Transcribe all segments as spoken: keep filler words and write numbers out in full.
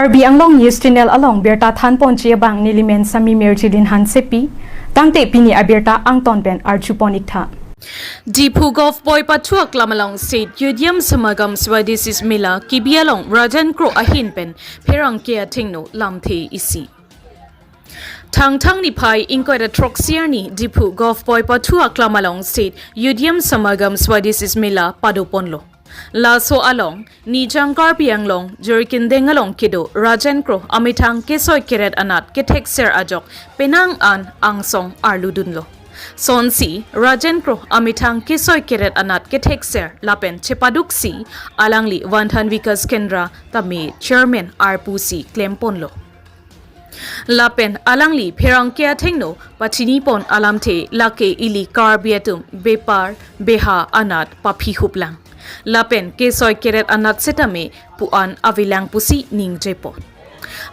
Karbi Anglong News Channel along birta thanponji abang nelimen Sami Mirjilin Hansepi, tangte pini abirta angton pen arjupon iktha. Diphu Govt Boipathu aklam along State Yudhiyam Samagam Swadeshi Mela kebi along Rajen Kro ahin pen pherangke athengno lamthe isi. Thangthang niphai ingkoi ra throksi arni Diphu Govt Boipathu aklam along State Yudhiyam Samagam Swadeshi Mela padoponlo. Laso along Nijang Karbi Anglong Jirikindeng along kedo Rajen Kro amethang kesoi keret anat kethekser ajok penang an angsong arludunlo. Sonsi Rajen Kro amethang kesoi keret anat kethekser lapen chepaduksi alangli Vandhan Vikas Kendra tame chairman arpusi klemponlo. Lapen alangli pherangke athengno pachinipon alamthe lake ili Karbi atum bepar beha anat paphihuplang. Lapen kesoi keret anat setame pu-an avelang pusi ningjepon.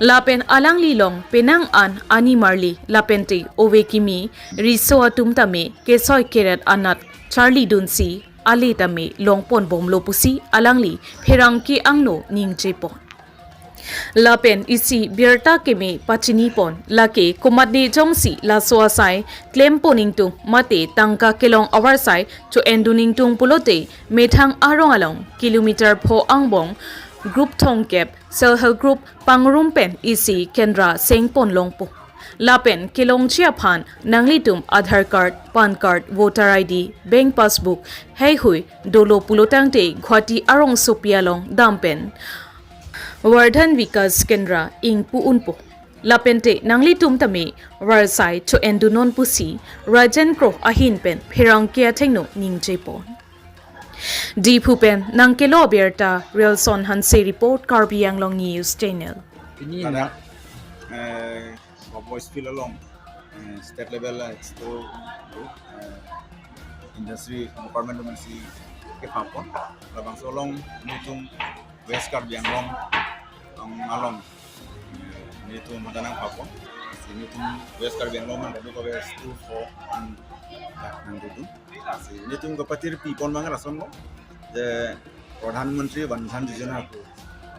Lapen alangli along penang an animarli lapente ove kimi riso atum tame kesoi keret anat charlidunsi ale tame longponbomlo pusi alangli pherangke angno ningjepon. Lapen isi birta keme pachinipon lake komatne jongsi laso asai klempon ingtung mate tangka kelong avarsai cho-endun ingtung pulote methang arong along kilometer pho angbong group thomkep Self Help Group pangrum pen isi kendra sengpon longpo. Lapen kelongji aphan nanglitum Aadhaar card, PAN card, voter I D, bank passbook heihui dolo pulotangte Guwahati arongsopi along dam pen Vandhan Vikas Kendra ingpu unpo. Lapente nanglitum tame varsai cho-endunon pusi Rajen Kro ahin pen pherangke athengno ningjepon. Diphu pen nangkelo birta Relson Hanse report, Karbi Anglong News Channel. Ini Kadang, eh, Cowboys Field along, eh, state level, eh, expo, eh, industry department atum si kepapon. Labangso along nelitum West Karbi Anglong, ang along, eh, nelitum hadanang papon. Si nelitum West Karbi Anglong man kadokave two four an nangdodun. Si nelitum kapatirpipon abang lason lo. Je Pradhan Mantri Van Dhan Yojana ako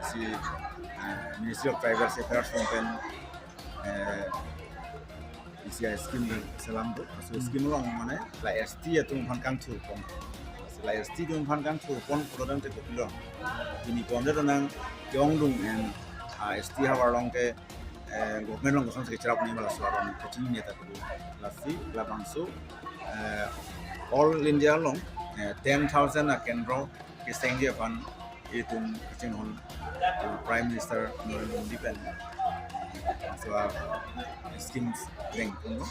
si, eh, Ministry of Tribal Affairs along pen, eh, isi a-scheme selam do. So scheme along mane la S T atum aphan kangthurpon. La S T atum aphan kangthurpon pulotangte kopilo. Pini pondet nang ke-ongdung en, ah, S T havar along ke, eh, government along kosonsi kacharap ni ma laso aron kachinine ta kudu. Lasi labangso, eh, all India along, eh, ten thousand akendro kesengji aphan itum kachinghon, eh, Prime Minister Narendra Modi pen. So, ah, schemes dengpon lo.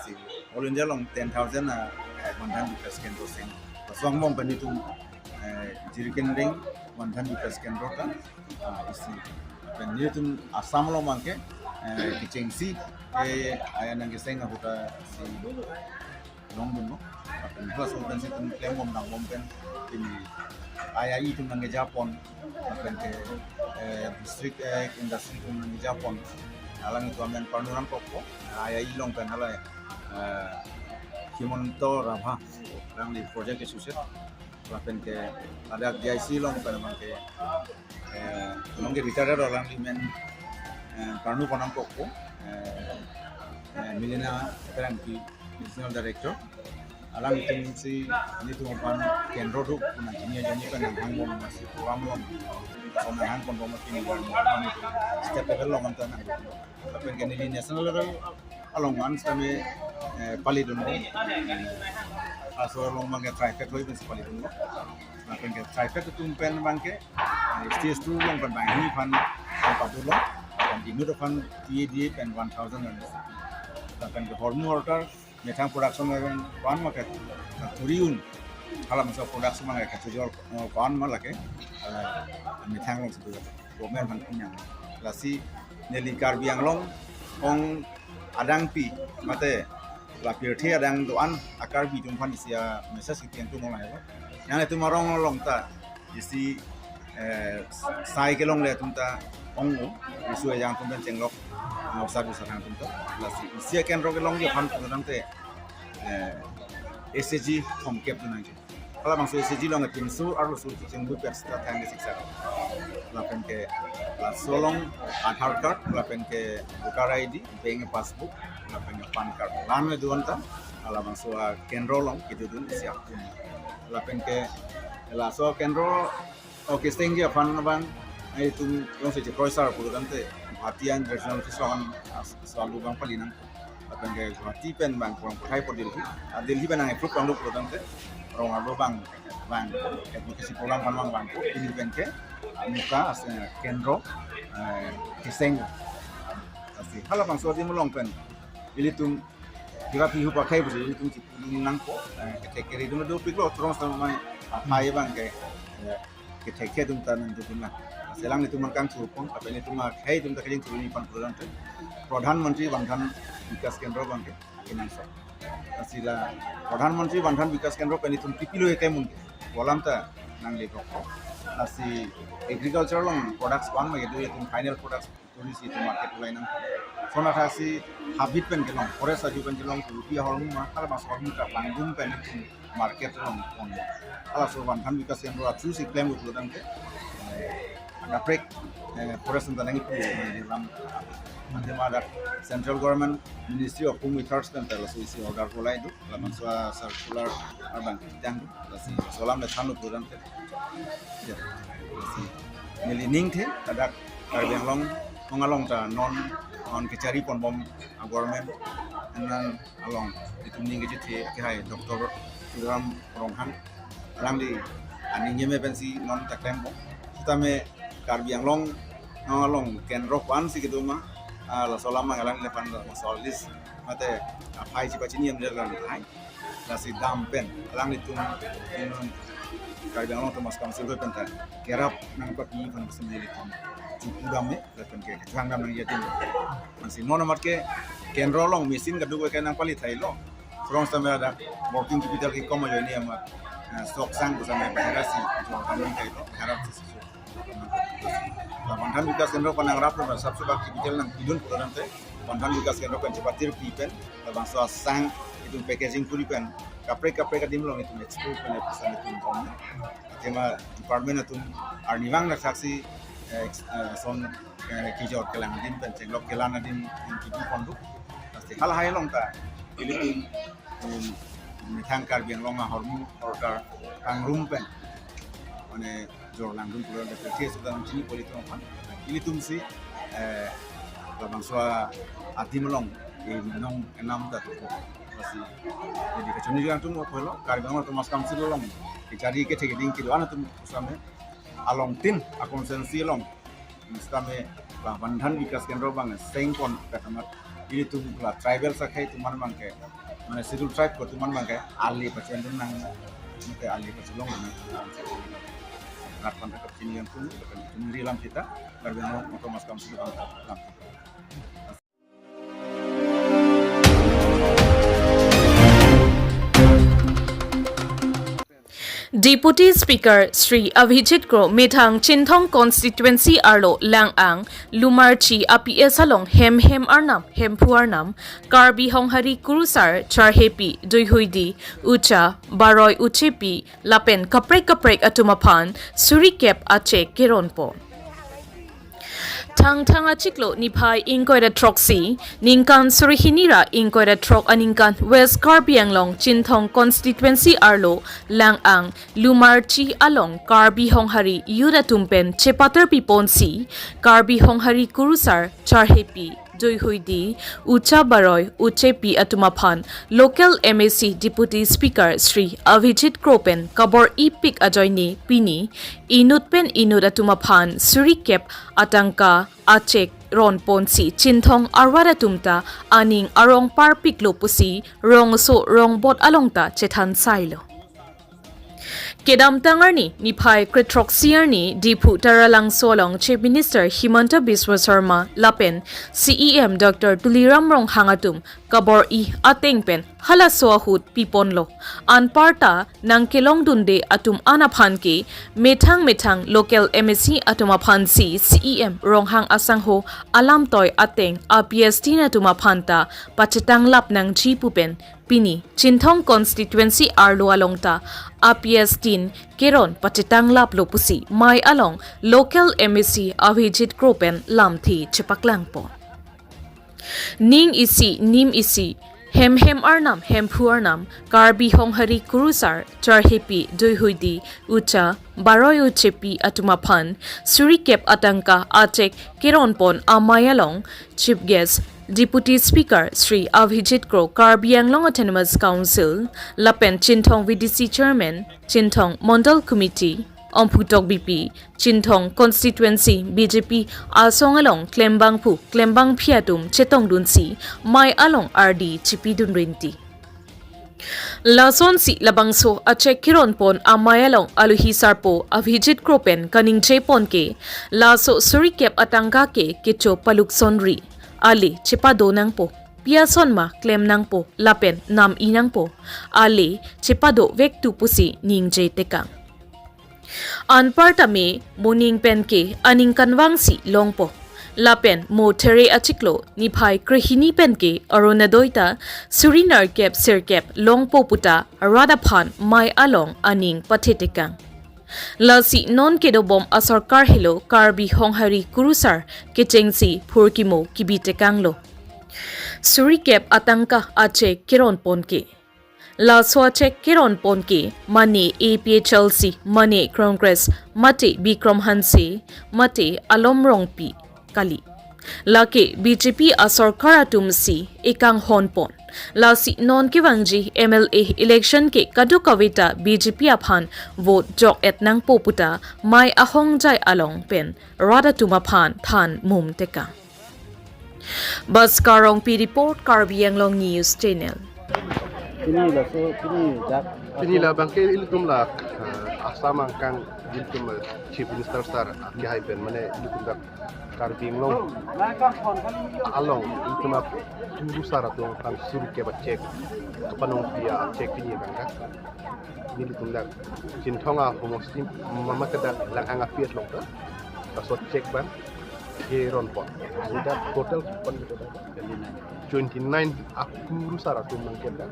Si all India along ten thousand, ah, eh, Van Dhan Vikas Kendra seng. Laso angbong pen itum, eh, Jirikindeng Van Dhan Vikas Kendra ta, ah, isi. Pen nelitum Assam along abangke, eh, kechengsi, eh, aya nangkeseng ahut ta si longdunlo. Lapen halaso pen si itum klembom dangbom pen pini I I E atum nangkejapon. Lapen ke, eh, district, eh, industry atum nangkejapon. Alanglitum amen parnu nangkokpo. I I E along pen hala, eh, Himanta Rabha alangli project associate. Lapen ke ada D I C along pen abangke, eh, along ke retired alangli amen, eh, parnupon nangkokpo. Eh, eh, Milena Terangpi, Regional Director. Alanglitum si nelitum aphan kendro do, nang ini aja ni kan nanghangbom masi program along. So nanghangponbom masi ni state level along anta nang. Lapen ke neli national level along an sitame, eh, palidun. Laso along abangke trifecta hoi pensi palidun. Lapen ke trifecta atum pen abangke, eh, stage two along pen banghini aphan, eh, padolo. Lapen inut aphan T A D A pen one thousand. Lapen ke hormu hortar methang production level ko-an ma ke, eh, turiun. Halabangso production ma ke turiun, eh, ko-an ma lake, eh, methang along situ government aphan punyang. Lasi neli Karbi Anglong ong adangpi mate la pirthe adang do-an a-Karbi atum aphan isi a-message kipangthunlo lahelo. Nanglitum arong along ta isi, eh, sai kelongle atum ta ong-o, riso ejang atum pen chenglok, eh, osadu sarang atum ta. Lasi isi akendro kelongji aphan pulotangte, eh, S H G thomkep dun nangji. Halabangso S H G along tin sur arlo sur chengbu per sita thang ke siksa. Lapen ke laso along Aadhaar card, lapen ke voter I D, bank passbook, lapen ke PAN card. Lan le duan ta, labangso akendro along kedodun isi atum. Lapen ke laso akendro, okay, stengji aphan abang, eh, itum jongsi chekroi sar pulotangte, Guwahati an Regional Office along, ah, selalu abang pali nang. Lapen ke Guwahati pen abang kurang pathai po Delhi. Ah, Delhi pen nang approve abang lo pulotangte, rong arlo abang, abang, advocacy program abang abang, pini pen ke, ah, muka as, eh, kendro, eh, keseng. Lasi halabangso adim along pen ilitum kira pihu pakai pusi ilitum chipudun nangpo, eh, kethek kere dun dopiklo, terus sama mai, ah, pai abang ke, eh, kethek kethek atum ta nangdodun nang. Lasi alanglitum aphan kangthurpon, lapen ilitum akhei atum ta kejing thuruni aphan pulotangte, Pradhan Mantri Van Dhan Vikas Kendro abang ke kenangsot. Lasi la Pradhan Mantri Van Dhan Vikas Kendro pen itum pipilo ekai mun ke, pu alam ta nangle dokok. Lasi agriculture along products abang ma kedo, itum final products turi si itum market ulai nang. Lason athaksi habit pen kelong, forest aju pen kelong, rupi ahormu ma, halabangso ahormu ta pangdung pen itum market along pon. Halaso Van Dhan Vikas Kendro a-through si klem pulotangte, eh, kaprek, eh, forest ta nangkipu, eh, ram. Ante ma dak Central Government Ministry of Home Affairs pen ta laso isi order kolai do, labangso a-circular abang kitang do, lasi laso alam le thanlo pulotangte. Ya, lasi neli ningthe, ladak Karbi Anglong, ong along ta non, non kechari ponbom a-government, anang along itum ning kechethe kehai Doctor Tuliram Ronghang, alangli aning yeme pensi non ta klembom. Sitame Karbi Anglong, non along kendro ko-an si kedo ma, ah, laso alam ma alangliphan laso list mate aphai chipachini yam jalan hai. Lasi dam pen alanglitum, em, Karbi Anglong Autonomous Council pen ta kerap nangpapi aphan pusi nelitum chipu dam me, lapen ke kejang dam nangji adim. Lasi non amat ke kendro along machine kadokave ke nangpali thailo. From sampai ada working capital ke kom ajoine amat, eh, sok sang ko sampai bahera si jo dam nangthailo, bahera si si. La Van Dhan Vikas Kendro pen nangraplo, sabsubak capital nangpidun pulotangte, Van Dhan Vikas Kendro pen chepatir pi pen, labangso asang itum packaging puri pen, kaprek kaprek adim along itum expo pen, eh, pesan itum bom. Athema department atum arnivang athaksi, eh, ex-, eh, son, eh, kejor kelang adim pen, chenglok kelang adim, itum kipi pon do. Lasi halahai along ta ilitum, em, methang Karbi Anglong ahormu, ahormu kangrum pen, mane jor langdun pulotangte, ke sudah chini poli tong pan. Ilitum si, eh, labangso adim along, eh, nong enam ta tuh. Lasi, jadi kechoni juga tum apelo, Karbi Anglong Autonomous Council along, kejari kethek keding kedo-an atum same, along tin, a-constituency along, sitame la Van Dhan Vikas Kendro abang seng pon katamat, ilitum la tribal akhei atum aphan abang ke, mane Scheduled Tribe ko atum aphan abang ke ale pachun dun nang, mate ale pachulong nang. Rat pan kap chini yang tum, kan tum ri lam kita, Karbi Anglong Autonomous Council abang lam kita. Deputy Speaker Shri Abhijit Kro methang Chinthong constituency arlo Lang-ang Lumarchi a-P S along hem hem arnam, hemphu arnam, Karbi Honghari Kurusar, Charhepi, Duihuidi, Ucha, Baroi, Uchepi, lapen kaprek kaprek atum aphan suri kep a-cheque keronpo. Thangthang achiklo niphai ingkoi ra throksi, ningkan suri hini ra ingkoi ra throk aningkan West Karbi Anglong Chinthong constituency arlo Lang-ang Lumarchi along Karbi Honghari youth atum pen chepatar piponsi Karbi Honghari Kurusar, Charhepi, Duihuidi, Ucha Baroi, Uchepi atum aphan local M A C Deputy Speaker Shri Abhijit Kro pen kabor-ipik ajoine pini inut pen inut atum aphan suri kep atangka a-cheque ronponsi Chinthong arwar atum ta aning arong parpiklo pusi rongso rongbot along ta chethan sailo. Kedamtang arni, niphai krethroksi arni, Diphu Taralangso along Chief Minister Himanta Biswa Sarma lapen C E M Doctor Tuliram Ronghang atum kabor-i ateng pen halaso ahut piponlo. Anpar ta nangkelongdunde atum an aphan ke methang methang local M A C atum aphansi C E M Ronghang asangho alamtoi ateng a-P S T atum aphan ta pachetanglap nangji pu pen Pini Chinthong constituency arlo along ta a P S tin keron pachetang laplo pusi Mai along local M A C Abhijit Kro pen lamthe chepaklangpo. Ning isi, nim isi, hem hem arnam, hemphu arnam, Karbi Honghari Kurusar, Charhepi, Duihuidi, Ucha, Baroi Uchepi atum aphan suri kep atangka a cheque keronpon amei along Chief Guest Deputy Speaker Shri Abhijit Kro, Karbi Anglong Autonomous Council, lapen Chinthong V D C Chairman, Chinthong Mondol Committee, Omphu Tokbipi, Chinthong Constituency B J P asong along klembangphu klembangphi atum chetongdunsi Mai along ardi chipidun rinti. Lasonsi labangso a cheque keronpon amei along alohi sarpo Abhijit Kro pen kaningjepon ke, laso suri kep atangka ke kecho paluksonri, ale chepado nangpo, pi ason ma klem nangpo lapen nam-i nangpo, ale chepado vektu pusi ningje tekang. Anparta me moning pen ke aning kanvangsi longpo. Lapen mo there achiklo niphai krehini pen ke Orunodoi ta suri nerkep sirkep longpo puta rat aphan Mai along aning pathe tekang. Lasi non kedobom asorkar helo Karbi Honghari Kurusar kechengsi phurkimo kibi tekanglo. Suri kep atangka a cheque keronpon ke. Laso a cheque keronpon ke mane A P H L C, mane Congress, mate Bikram Hanse, mate Alom Rongpi kali. Lake B J P asorkar atumsi ekanghonpon. Lasi non kevangji M L A election ke kadokave ta B J P aphan vote jok-et nangpo puta Mai ahongjai along pen rat atum aphan than mum tekang. Bhaskar Rongpi report, Karbi Anglong News Channel. Pini laso, pini dak. Pini labang ke ilitum la, eh, Assam angkang ilitum, eh, Chief Minister sir, ah, kehai pen mane ilitum dak Karbi Anglong along ilitum a Kurusar atum aphan suri kep a cheque, kapanong pi a cheque pini abang ka. Nelitum dak Chinthong ahomosti mama ke dak Langhang a P S along ta. Laso cheque abang keronpon. Jadi dak total pon kita dak twenty nine a Kurusar atum abang ke dak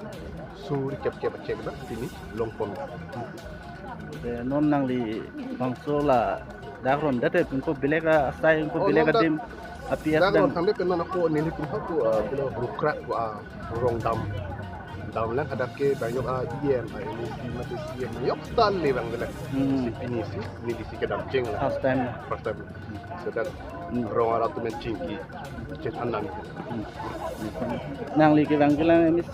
suri kep kep a cheque dak pini longpon. Te non nangli bangso ladak rondet te pungko bilek asai pungko bilek adim a P S dak dang ron tangte pen non ako nelitum ako, ah, pilo rukrak ko, ah, rong dam. Dam lang hadak ke bang yok, ah, E M, ah, M A C mate C E M yok style le bang le. Hmm. Si pini si, neli si kedam cheng la. First time. First time. So that rong arat atum chingki chethan nang. Hmm. Nangli kevang kelang M A C,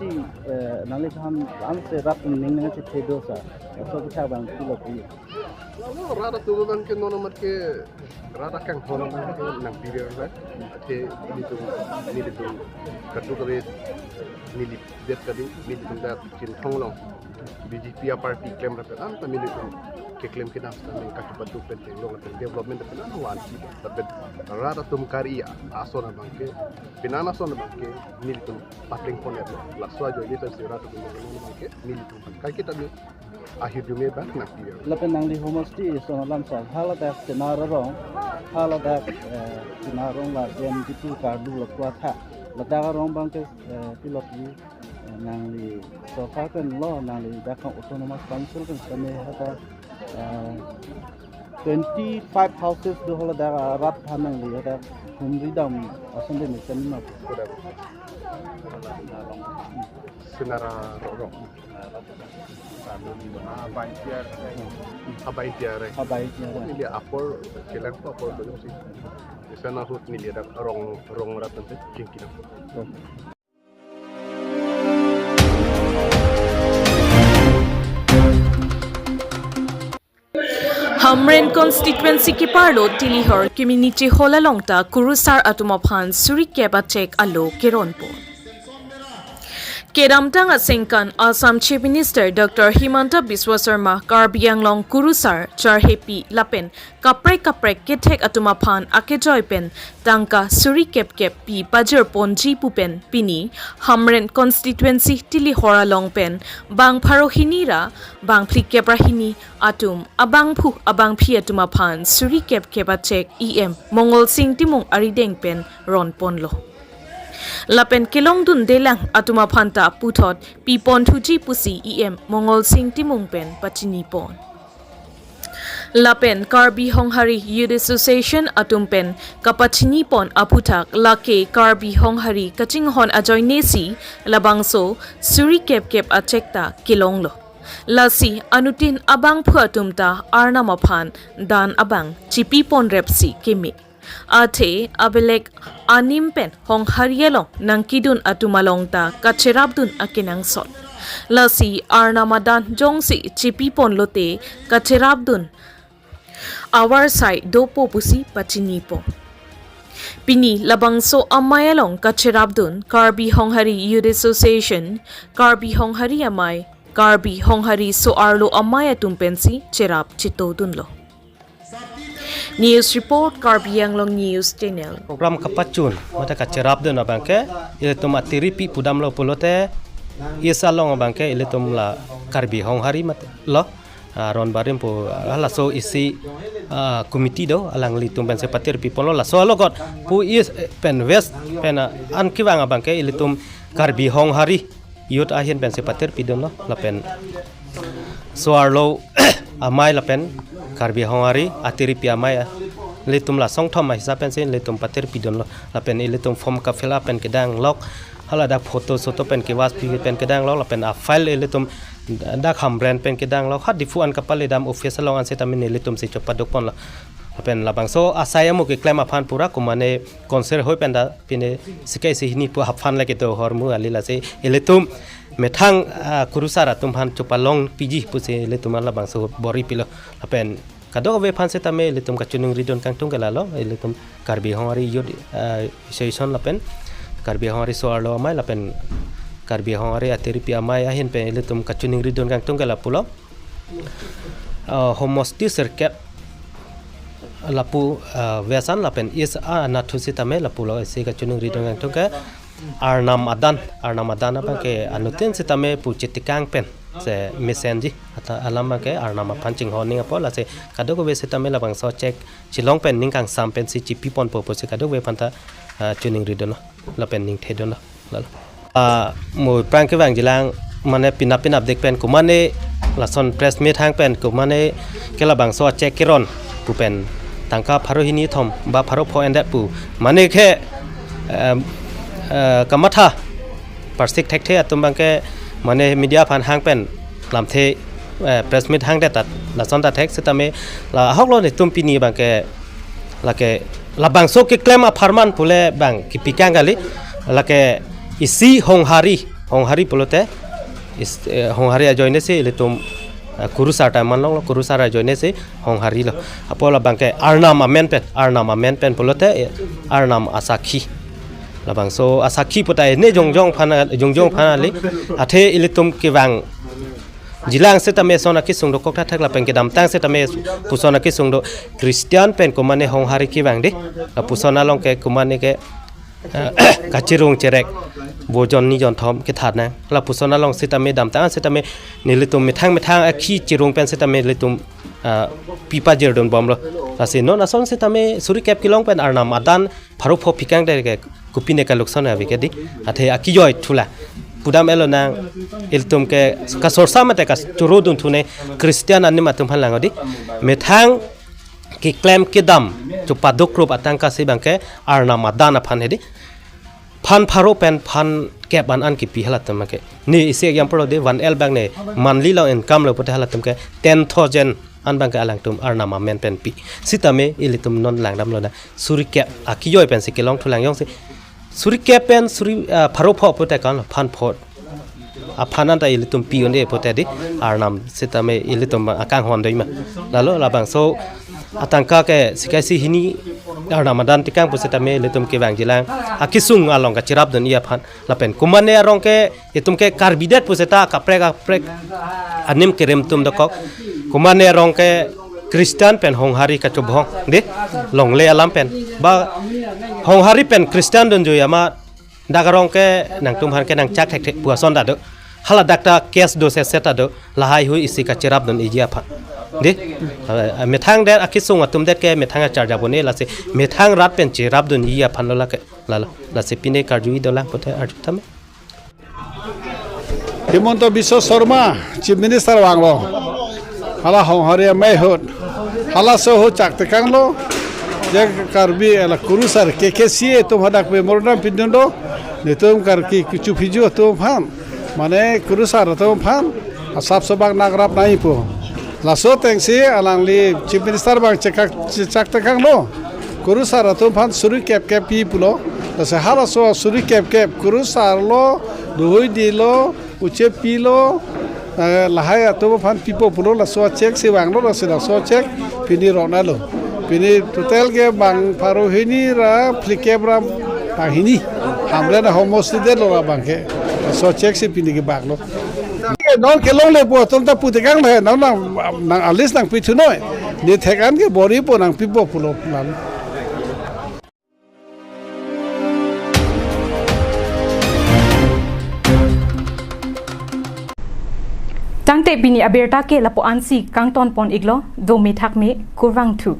eh, nangli keham lam se rat ning nangchethedo sa. So kita bang pilo pi. Lalu rat atum abang ke non amat ke rat akanghon abang ke nangpiri rat. Athe nelitum, nelitum kadokave neli det kali, nelitum dak Chinthong along B J P a party klem rat anta nelitum keklem kedam seta neli kachepatu pen theklong pen development pen an wan si. Tapi rat atum kari ason abang ke, penan ason abang ke nelitum patleng pon ya. Laso ajoine pensi rat atum abang ke nelitum kai kita ni ahidume bang nangpiri. Lapen nangli homosti son alam sa, haladak Senar arong, haladak, eh, Senar arong la J M T two Karlu la Kuatha, ladak arong abang ke, eh, pilot li, eh, nangli sorkar pen lo, nangli dak kang Autonomous Council pen same hadak, eh, twenty five houses do haladak rat aphan nangli hadak humri dam ason de mekan ma. Kuda. Senar arong. Abai tiar. Abai tiar. Abai tiar. Neli apor kelang ko apor belum si. Di sana hut neli ada rong, rong rat ante chingki. Hamren constituency keparlo Tilihor Community Hall along ta Kurusar atum aphan suri kep a cheque alo keronpon. Kedamtang asengkan Assam Chief Minister Doctor Himanta Biswa Sarma Karbi Anglong Kurusar, Charhepi lapen kaprek kaprek kethek atum aphan akejoi pen tangka suri kep kep pi pajirponji pu pen pini Hamren constituency Tilihor along pen bang pharo hini ra bang phlikep ra hini atum abangphu abangphi atum aphan suri kep kep a cheque E M Mongol Sing Timung arideng pen ronponlo. Lapen kelongdundelang atum aphanta puthot piponthuji pusi E M Mongol Sing Timung pen pachinipon. Lapen Karbi Honghari Youth Association atum pen kapachinipon aphuthak lake Karbi Honghari kachinghon ajoinesi labangso suri kep kep achek ta kelonglo. Lasi anuttin abangphu atum ta Arnam aphan dan abang chipiponrepsi keme. Athe abelek anim pen Honghari along nangkedun atum along ta kacherapdun akenangsot. Lasi Arnam adan jongsi chipiponlote kacherapdun avarsai dopo pusi pachinipon. Pini labangso amei along kacherapdun Karbi Honghari Youth Association, Karbi Honghari Amei, Karbi Honghari So-arlo Amei atum pensi cherap chitodunlo. News report, Karbi Anglong News Channel. Program kapachun mate kacherapdun abangke ilitum atiripi pudamlo pulote, isi along abangke ilitum la Karbi Honghari mate lo, ah, Ronbarim pu, ah, laso isi, ah, committee do alanglitum pensi patirpiponlo, laso alogot pu East, eh, pen West pen, ah, an kevang abangke ilitum Karbi Honghari Youth ahin pensi patirpidunlo, lapen So-arlo Amei lapen Karbi Honghari atiripi amei, ah, ilitum la songthom ahisap pensi ilitum patirpidunlo, lapen ilitum form kafill up pen kedanglok, haladak photo soto pen kewas pi pen kedanglok, lapen afile ilitum dak Hamren pen kedanglok, ha Diphu an kapaledam office along an sitame nelitumsi chopadukponlo. Lapen labangso asai amu keklem aphan pura komane konsir hoi pen ta pine sikai si hini pu aphan lake do hormu ali lasi ilitum methang, ah, kurusar atum aphan chopalongpiji pusi ilitum labangso bor-ipilo. Lapen kadokave aphan sitame ilitum kachiningridun kangtung ke lalo, ilitum Karbi Honghari Youth, ah, Association lapen Karbi Honghari So-arlo Amei lapen Karbi Honghari atiripi amei ahin pen ilitum kachiningridun kangtung ke lapulo. Ah, homosti sirkep lapu, ah, West an lapen East, ah, anatthu sitame lapulo, isi kachiningridun kangtung ke Arnam adan, Arnam adan abangke anuttin sitame pu chetekang pen se mesenji, ata alam abangke Arnam aphan chinghon ning apot lasi kadokave sitame labangso chek chilong pen ning kangsam pensi chipiponpo pusi kadokave aphanta, ah, chiningridunlo lapen ningthedunlo. Lalo. Ah, mo prang kevangjilang mane pinap pinap dik pen komane lason press meet hang pen komane ke labangso achek keron pu pen tangka pharo hini thom ba pharo pho endet pu mane ke, em, eh, kamatha parsik thekthe atum abangke mane media aphan hang pen lamthe, eh, press meet hangdet ta lason ta thek sitame la ahoklo netum pini abangke lake labangso keklem apharman pule bang kepikang kali, lake isi Honghari, Honghari pulote is, eh, Honghari ajoinesi ilitum, eh, kurusar ta manlonglo, kurusar ajoinesi Honghari lo. Apot labangke Arnam amen pen, Arnam amen pen pulote, eh, Arnam asakhi. Labangso asakhi puta ne jongjong aphan, jongjong aphan ali, athe ilitum kevang jilang sitame son akesung dokok thakthak lapen kedamtang sitame puson akesung do Christian pen komane Honghari kevang de. Lapuson along ke komane ke, eh, kachirung cherek vojon nijon thom kethat nang. Lapuson along sitame damtang sitame nelitum methang methang akhi chirung pen sitame nelitum, ah, pipajirdunbomlo. Lasi non ason sitame suri kep kelong pen Arnam adan pharo pho pikang de ke kopine kalukson ave ke di. Athe akijoi thula pudam elo nang ilitum ke kasorsa mate kachoro dunthune Christian anim atum aphan lang di. Methang keklem kedam chopadukrup atangka si abangke Arnam adan aphan hedi. Phan pharo pen phan kep an an kipi halatum ke. Ni isi example lo de one L bang ne monthly lo income lo pute halatum ke ten thousand an abangke alangtum Arnam amen pen pi. Sitame ilitum non langdamlo na suri kep akijoi pensi kelong thulang jongsi suri kep pen suri, ah, pharo pho pute kan lo phan pho. Aphan anta ilitum pi un-e pute di Arnam sitame ilitum akanghon doi ma. Lalo labangso atangka ke sikai si hini Arnam adan tekang pu sitame ilitum kevangjilang akesung along kacherapdun-i aphan lapen komane arong ke itum ke Karbi det pu seta kaprek kaprek anim kerem atum dokok. Komane arong ke Christian pen Honghari kachobhong de longle alam pen ba Honghari pen Christian dunjui ama dak arong ke nangtum aphan ke nangchak thekthe pu ason ta do. Hala dak ta case do se seta do, lahai hui isi kacherapdun-iji aphan. Dei, eh, methang det akisung atum det ke methang acharjabone lasi, methang rat pen cherapdun-ji aphan lo lake, lalo, lasi pine karju-i dolang pute arju tame. Himanta Biswa Sarma, Chief Minister vanglo. Hala Honghari amei ahut. Halaso ahut chak tekanglo. Je Karbi ela kurusar K K C A atum hadak memorandum pidun do. Netum Karbi kuchu phiju atum aphan. Mane kurusar atum aphan. Asap sobak nagrap nai pu. Laso atengsi alangli Chief Minister abang chekak chak tekanglo. Kurusar atum aphan suri kep kep pi pulo. Lasi halaso suri kep kep kurusar lo, dohoi di lo, uche pi lo, eh, lahai atum aphan pipo pulo, laso cheque si vanglo, lasi laso cheque pini rok-an lo. Pini total ke bang pharo hini ra phlikep ra bang hini. Hamren ahomosti det lo ra bang ke. Laso cheque si pini kebak lo. Non kelongle pu atum ta pu tekang le, non nang, nang alis nangpithu noi. Ne thek-an ke bor-ipo nangpipo pulo. Nang. Tangte pini abirta ke lapu-ansi kangton pon-iklo, dome thakme, kurvangthu.